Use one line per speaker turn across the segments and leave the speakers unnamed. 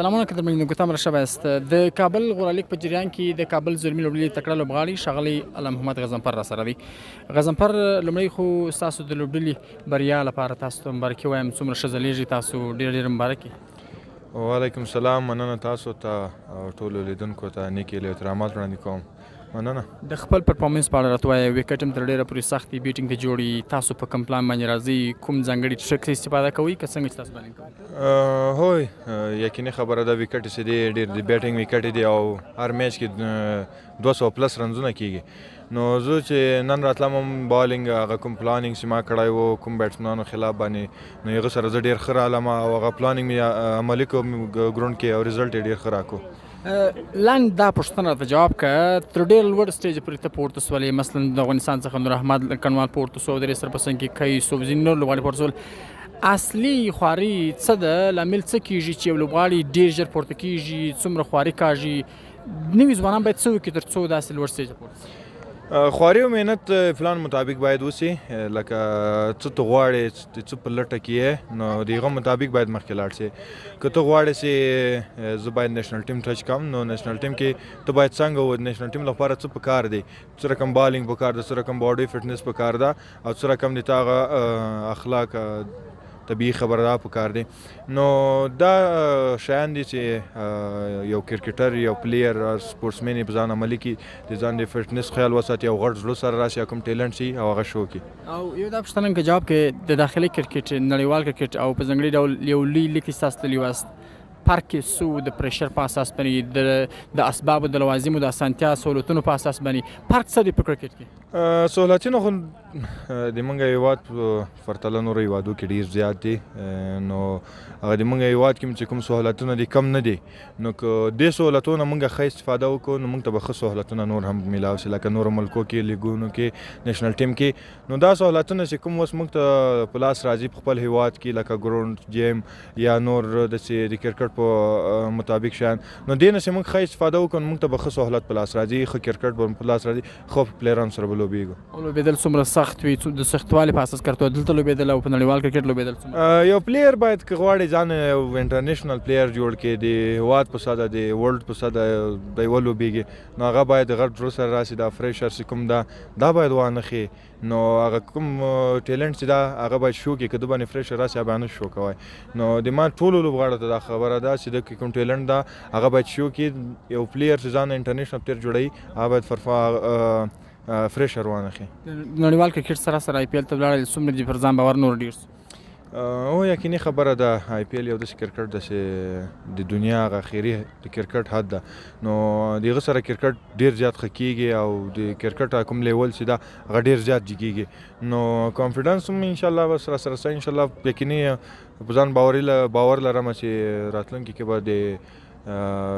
سلامونه قدرمن ګوتم رشب است. د کابل غوره لیګ په جریان کې د کابل زلمي لوبډلې تکړه لوبغاړي ښاغلی الله محمد غضنفر را سره دی. غضنفر، لومړی خو تاسو د لوبډلې بریا لپاره تاسو ته مبارکي وایم. څومره ښه ځلېږي تاسو، ډېر ډېر مبارکي.
وعلیکم السلام، مننه. تاسو ته او ټولو لیدونکو ته نیکې له احترامات وړاندې کوم، مننه.
د خپل performance په اړه راته وایه. ویکټ هم تر ډېره پورې سختې، batting ته جوړي. تاسو په کوم پلان باندې راځئ؟ کوم ځانګړي tricks استفاده کوئ که څنګه چې تاسو بالینګ کوئ؟
هو، یقیني خبره ده، ویکټ چې دی ډېر د batting ویکټ دی او هر میچ کې 200 plus رنزونه کیږي. نو زه چې نن راتلم هم بالینګ هغه کوم planning چې ما کړی وو کوم بیټسمنانو خلاف باندې، نو هغه سره زه ډېر ښه رالم او هغه planning مې عملي کوم ground کې او result یې ډېر ښه راکو.
لنډ دا پوښتنه راته جواب که، تر ډېر لوړ stage پورې ته پورته سولې، مثلا د افغانستان څخه نور احمد کنوال پورته سو، د سر په څنګ کې کوي سو، ځینې نور لوبغاړي پورته سول. اصلي خواري څه ده؟ لامل څه کیږي چې یو لوبغاړي ډېر ژر پورته کیږي؟ څومره خواري کاږي؟ نوي ځوانان باید څه وکړي تر څو داسې لوړ stage پورته شي؟
خواري او محنت پلان مطابق باید وسی. لکه څه ته غواړې، څه په لټه کې یې، نو د هغه مطابق باید مخکې لاړ شي. که ته غواړې چې زه باید national team touch کړم، نو national team کې ته باید څنګه و national team لپاره څه پکار دی، څه رقم بالینګ پکار ده، څه رقم body fitness پکار ده او څه رقم د تا هغه اخلاق، طبیعي خبره ده، پکار دی. نو دا شیان دي چې یو کرکټر، یو player، sportsman یې په ځان عملي کړي، د ځان د فټنس خیال وساتي او غټ زړه سره راشي او کوم talent شي او هغه شو کړي.
او یو دا پوښتنه که جواب کې، د داخلي کرکټ، نړیوال کرکټ او په ځانګړي ډول یو لوی لیګ چې تاسو تللي واست، فرق یې څه و؟ د pressure په اساس باندې، د اسبابو، د لوازمو، د اسانتیا سهولتونو په اساس باندې فرق څه دی په کرکټ کې؟
سهولتونه خو د مونږ هیواد په پرتله نورو هیوادو کې ډیر زیات دي. نو هغه د مونږ هیواد کې چې کوم سهولتونه دي، کم نه دي. نو که دې سهولتونو مونږ ښه استفاده وکړو، نو مونږ ته به ښه سهولتونه نور هم میلاو شي، لکه نورو ملکو کې، لیګونو کې، national team کې. نو دا سهولتونه چې کوم اوس مونږ ته په لاس راځي په خپل هیواد کې، لکه ground، gym یا نور داسې د کرکټ په مطابق شیان، نو دې نه چې مونږ ښه استفاده وکړو، نو مونږ ته به ښه سهولت په لاس راځي، ښه کرکټ به په لاس راځي، ښه پلیرانو سره به لوبېږو.
او لوبېدل څومره سخت وي؟ د سختوالي په اساس کرتو دلته لوبېدل او په نړیوال کرکټ لوبېدل څومره؟
یو player باید که غواړي ځان یو international player جوړ کړي، د هیواد په سطح، د world په سطح دی ولوبېږي، نو هغه باید غټ زړه سره راسي. دا pressure چې کوم ده، دا باید وانخي. نو هغه کوم talent چې دا هغه باید شو کړي. که د باندې pressure راسي، هغه نه شو کوي. نو د ما ټولو لوبغاړو ته دا خبره ده چې د کوم talent ده، هغه باید شو کړي. یو player چې ځان international player جوړوي، هغه باید فرفا pressure وانخي.
نړیوال کرکټ سره سره آی پي ال ته ولاړل، څومره دې پر ځان باور نور ډېر سو؟
او یقیني خبره ده، آی پي ال یو داسې کرکټ ده چې د دنیا هغه اخري د کرکټ حد ده. نو د هغه سره کرکټ ډیر زیات ښه کیږي او د کرکټ کوم level چې ده، هغه ډیر زیات جګیږي. نو confidence هم ان شاء الله بس را سره، ان شاء الله یقیني په ځان باور لرم چې راتلونکي کې به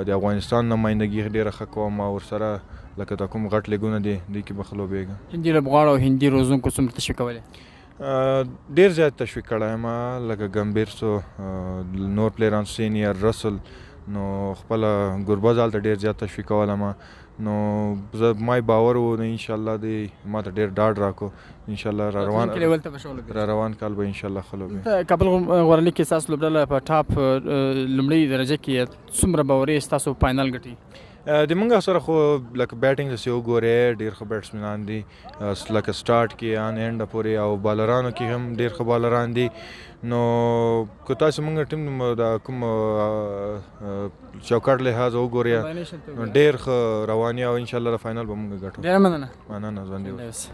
د افغانستان نمایندګي ډیره ښه کوم او ورسره لکه دا کوم غټ لیګونه دي، دوی کې به ښه لوبېږم.
هندي لوبغاړو او هندي روزونکو څومره تشویقولې؟
ډیر زیات تشویق کړی یم، لکه ګمبیر سو، نور پلیران، senior رسل، نو خپل ګربز هلته ډیر زیات تشویق کولم. نو زه ما یې باور و، نو انشاءالله دی ما ته ډیر ډاډ راکړو. انشاءالله را روان
راتلونکي level ته به ښه ولوبېږي.
را روان کال به انشاءالله ښه لوبېږم.
دلته کابل غوره لیګ کې ستاسو لوبډله په top لومړۍ درجه کې، څومره باوري ستاسو final ګټي؟
د مونږ سره خو لکه batting چې وګورې، ډیر ښه بیټسمنان دي، لکه start کې ان end پورې، او بالرانو کې هم ډیر ښه بالران دي. نو که تاسو مونږ ټیم د کوم چوکاټ لحاظ وګورئ، نو ډیر ښه رواني او ان شاء الله د final به مونږ ګټو.
ډیره مننه.
مننه، ژوندي اوسئ.
اوسئ.